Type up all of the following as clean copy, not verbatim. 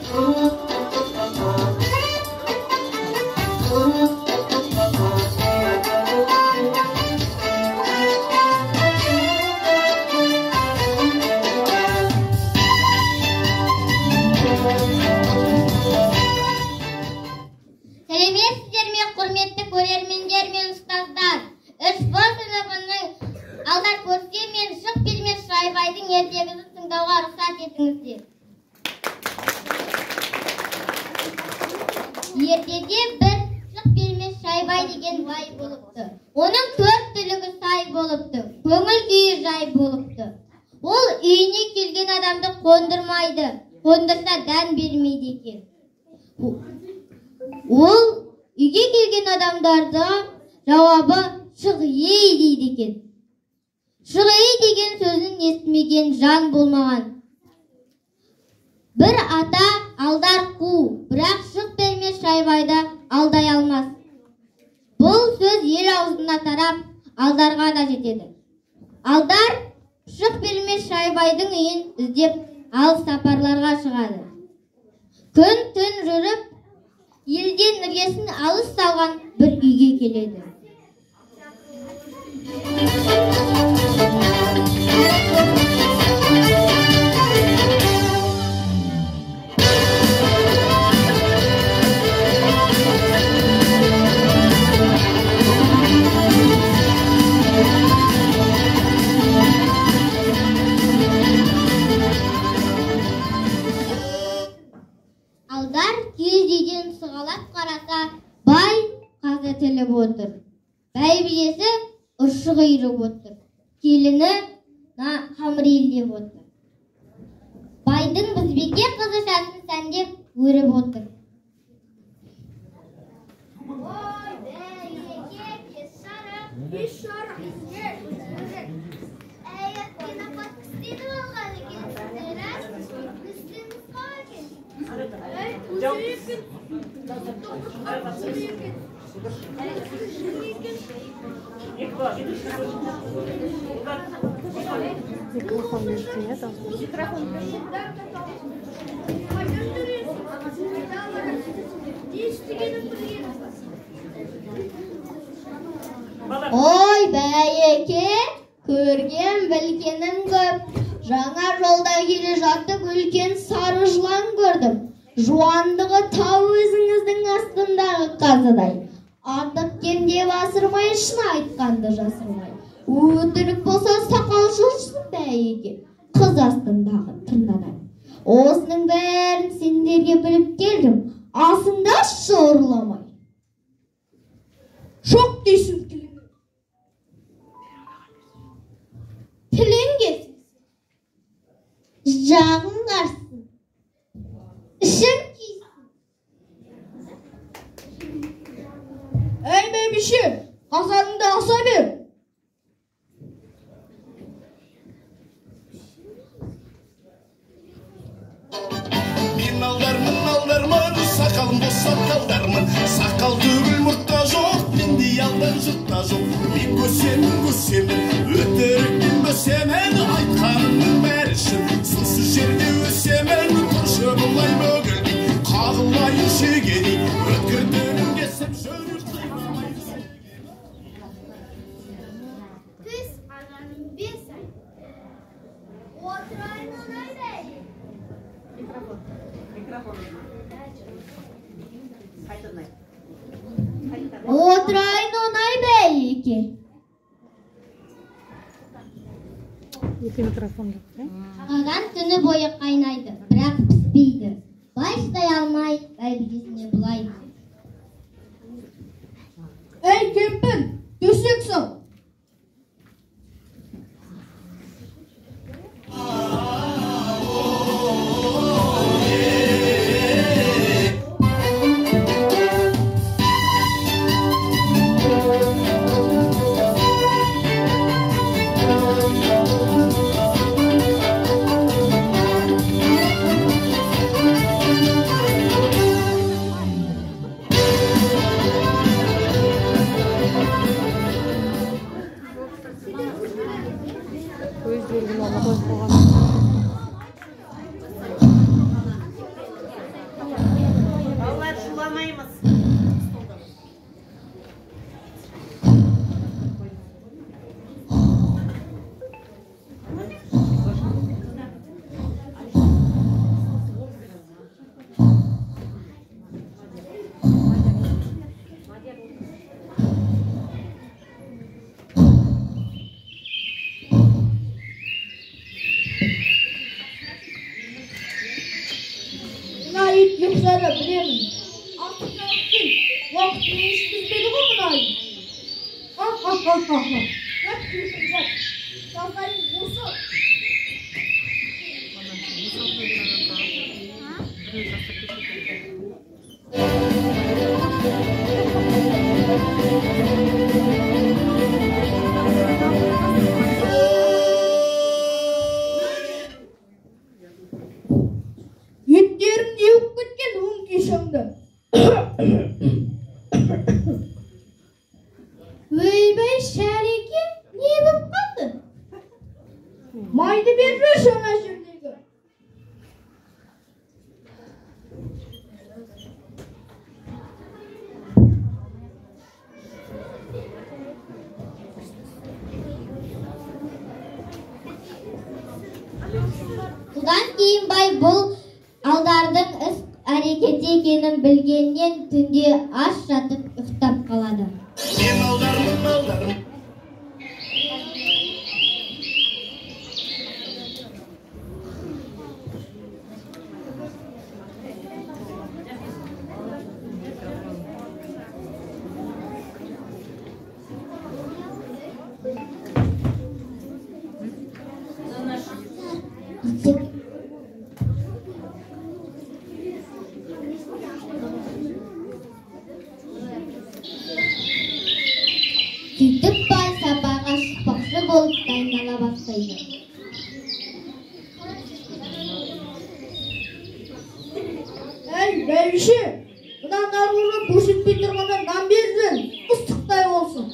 Сәлеметсіздер ме, құрметті көрермендер мен ұстаздар. 3Б сыныбының Алдар Көсе мен Шық бермес Шайбайдың ертегісін тыңдауға рұқсат етіңіздер. Ертеде бір Шық бермес Шайбай деген бай болыпты. Оның 4 түлігі сай болыпты, көңіл күйі жай болыпты. Ол үйіне келген адамды қондырмайды, қондырса дән бермейді екен. Ол үйге келген адамдарды жауабы шық ей дейді екен. Шық ей деген сөзін естімеген жан болмаған. Бір ата алдар қу, бірақ шық бермес Шайбайды алдай алмас. Бұл сөз ел аузына тарап, Алдарға да жетеді. Алдар шық бермес Шайбайдың үйін іздеп алыс сапарларға шығады. Күн түн жүріп, елден іргесін алыс салған бір үйге келеді. Алдар киіз үйден сығалап қараса, бай қазы тіліп отыр. Бәйбішесі ұршық үйіріп отыр. Келіні қамыр илеп отыр. Байдың Бізбеке қызы шашын сәндеп өріп отыр. Ой, бәйеке, кеш жарық, кеш жарық, әй, әпкен апа тістеніп алған екенсіздер, ә? Тістеніп қалған екен. Әй, тусы екен, тоқтыққа тусы екен. Микрофон нет, Микрофон. Ой, бәйеке, көрген білгенім көп. Жаңа жолда келе жатып үлкен сары жылан көрдім. Жуандығы тау өзіңіздің астындағы қазыдай. Артық кем деп асырмай, шын айтқанды жасырмай. Өтірік болса сақал жұлсын бәйеке, қыз астындағы тырнадай. Осының бәрін сендерге біліп келдім, асыңдашы ұрламай. Жоқ дейсің тіліңе. Тілің кесілсін. Жағың қарсын. Ішім күйсін. Әй, бәйбіше, қазаныңды аса бер. Мен алдармын, алдармын, сақалым болса талдармын. Сақал түгіл мұртта жоқ, мендей алдан жұртта жоқ. Мен көсемін, көсемін, өтіріктен бөсемін. Айтқанымның бәрі шын, сынсыз жерде өсемін. Тұршы былай бөгелмей, қағылайын шегедей. Өткір тілім кесіп жүріп қимамай. Түс ананың 5 ай. Отырайын оңай бәйге. Отырайын оңай бәйге. Екі микрофон жоқ, ә? Қазан түні бойы қайнайды, бірақ піспейді. Бай шыдай алмай, бәйбішесіне былай дейді. Әй, кемпір, төсек сал. итке ұқсады, білемін. Артымнан алып кел, уақытымен ішкізбеді ғой мына ай. Ха-ха-ха-ха. Жат, келсін, жат. Жағдайың осы. Еттерің еуіп кеткен өңкей шаңды. Ойбай, Шәреке, не боп қалды? Майды берші ана жердегі. Содан кейін бай бұл Алдардың іс әрекеті екенін білгеннен түнде аш жатып ұйықтап қалады. Мен алдармын, алдармын. Сөйтіп бай сапарға шықпақшы болып дайындала бастайды. Әй, бәйбіше, мына Нарғожа көрсетпей тұрғанда нан берсін, ыстықтай болсын.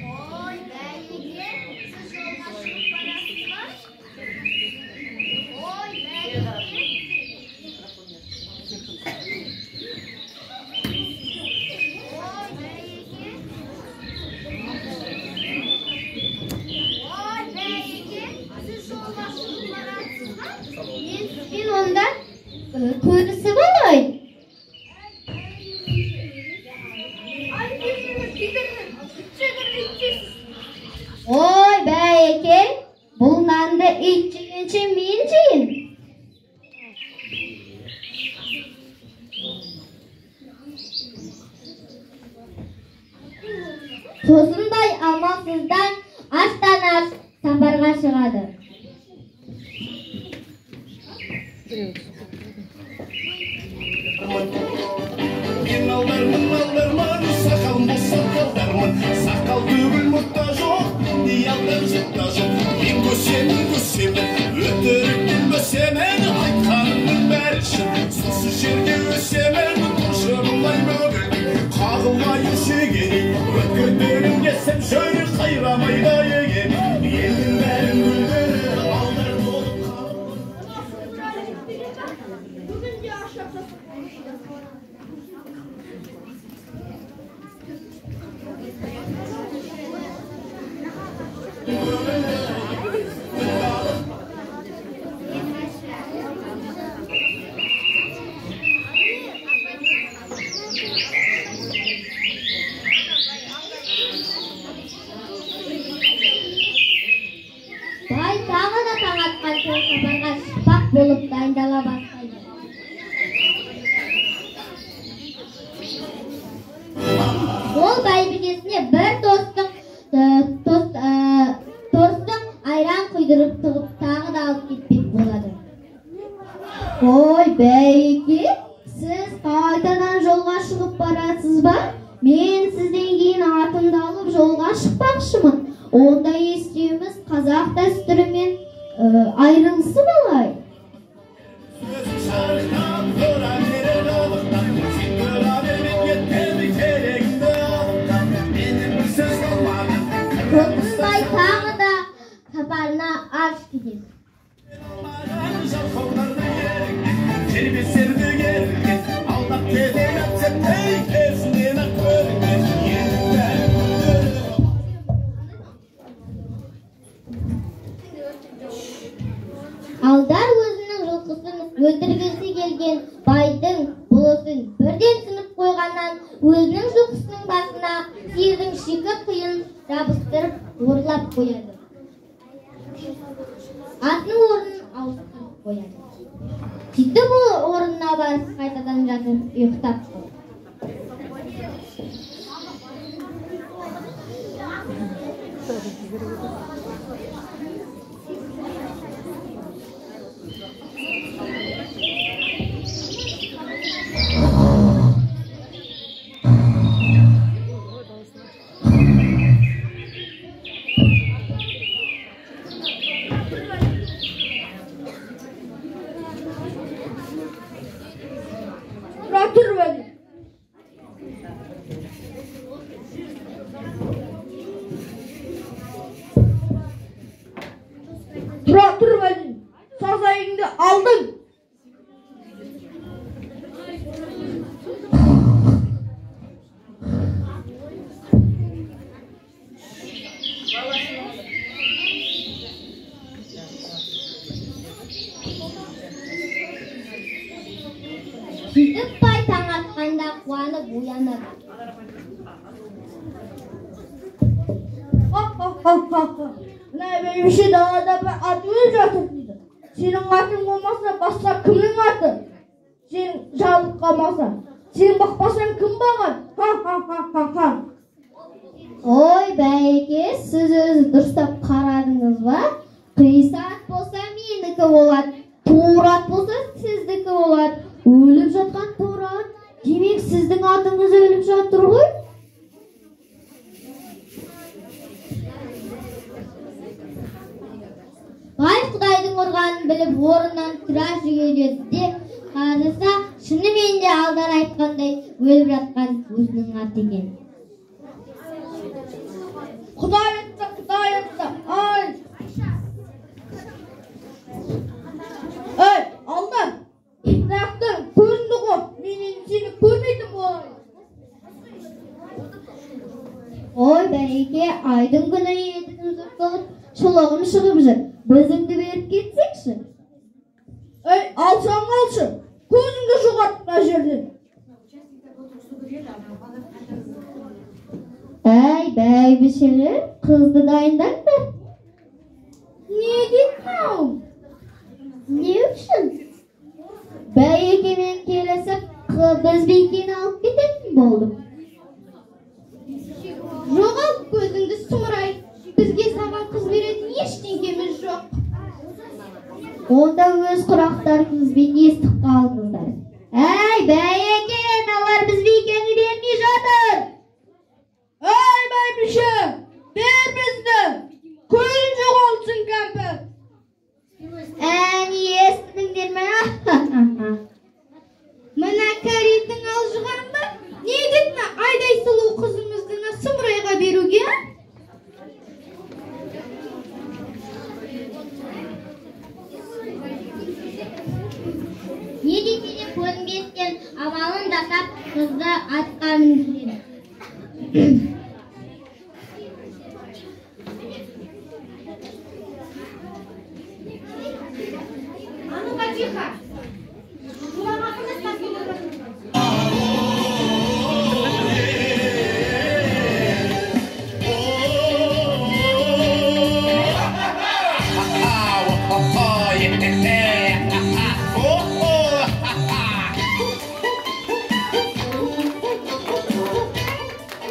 Ой, бәйбіке, сіз жолға шығып барасыз ба? Ой, бәйбіке. Ой, бәйбіке. Ой, бәйбіке, сіз жолға шығып барасыз ба? Мен сізбен онда көрісіп алайын. Ай, кешіріңіз, кидірдім. Итшегір итшесіз. Ой, бәйеке, бұл нанды ит жегенше мен жейін. Сосын бай амалсыздан аштан аш сапарға шығады. Мен алдармын, алдармын, сақалым болса талдармын. Сақал түгіл мұртта жоқ, мендей алдар жұртта жоқ. Мен көсемін, көсемін, өтіріктен бөсемін. Айтқанымның бәрі шын, сусыз жерде өсемін. Тұншығылмай мөгілдей, қағылмай шегелей. Өткір тілім кессем шөрі, қайрамай да егемін. Елдің бәрін күлдіріп, алдар болып қалып. Бүгін де ашап жасап. Бай тағы да таң атқан соң сапарға шықпақ болып дайындала бастайды. Ол бәйбішесіне бір торсық айран құйдырып тығып тағы да алып кетпек болады. Ой, бәйеке, сіз қайтадан жолға шығып барасыз ба? Мен сізден кейін атымды алып жолға шықпақшымын. Онда естуіміз қазақ дәстүрімен айырылысып алайық. Сөзің шарықтап, тұра берер қалықтап. Сен тұра бер, мен кетемін, керегімді анықтап. Менен бір сөз қалмады. Сосын бай тағы да сапарына аш кетеді. Жалқауларды еріккен, тербесерді керілген, алдап кетен әпсептей, кезінен-ақ көрінген. Елдің бәрі күлдіріп. Алдар өзінің жылқысын өлтіргісі келген байдың бұлысын бірден сынып қойғаннан өзінің жылқысының басына сиырдың шикі құйын жабыстырып орлап қояды. Атының орнын ауыстырып қояды. Сөйтіп ол орнына барып қайтадан жатып ұйықтап қалады. Тұра тұр, Вәлин, сазайыңды алдың. Сөйтіп бай таң атқанда қуанып оянады. Ха-ха-ха-ха. Мына бәйбіше далада бір ат өліп жатыр дейді. Сенің атың болмаса, басқа кімнің аты? Сен жалыққамаса, сен бақпасаң кім бағады? Ха-ха-ха-ха-ха. Ой, бәйеке, сіз өзі дұрыстап қарадыңыз ба? Қиса ат болса менікі болады, торы ат болса сіздікі болады. Өліп жатқан торы ат, демек сіздің атыңыз өліп жатыр ғой? Бай Құдайдың ұрғанын біліп орнынан тұра жүгіреді де қараса, шынымен де Алдар айтқандай өліп жатқан өзінің аты екен. Құдай айтса, Құдай айтса, ай! Ей, Алдар, мынаяқтан көзіңді қоп, мен енді сені көрмейтін болайын. Ой, бәйеке, айдың күні етім жыртылып, шұлығым шығып жүр. Бізіңді беріп кетсекші? Ей, алсаң алшы, көзіңді жоғарт мына жерден. Әй, бәйбішелер, қызды дайындаңдар. Не дейді мынау? Не үшін? Бәйекемен келісіп, Бізбикені алып кететін болдым. Жоғалт көзіңді, сұмырай. Бізге саған қыз беретін ештеңкеміз жоқ. Онда өз құрақтарыңызбен естіп қалыңыздар. Әй, бәйеке, мыналар Бізбикені бермей жатыр. Әй, бәйбіше, бер бізді. Көзін жоғалтсын кәмпір. Әне, естідіңдер ме? Мына кәритің алжыған ба? Не деді мына айдай сұлу қызымызды сұмырайға беруге? Не десе де көнбестен амалын жасап, қызды атқа мінгізеді.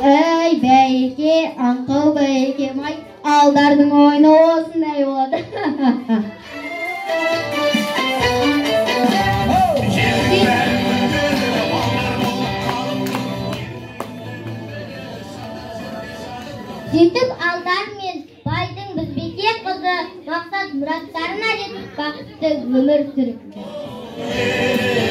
Әй, бәйеке, аңқау бәйекем-ай, Алдардың ойыны осындай болады. Сөйтіп Алдар мен байдың Бізбике қызы мақсат мұраттарына жетіп бақытты өмір сүріпті.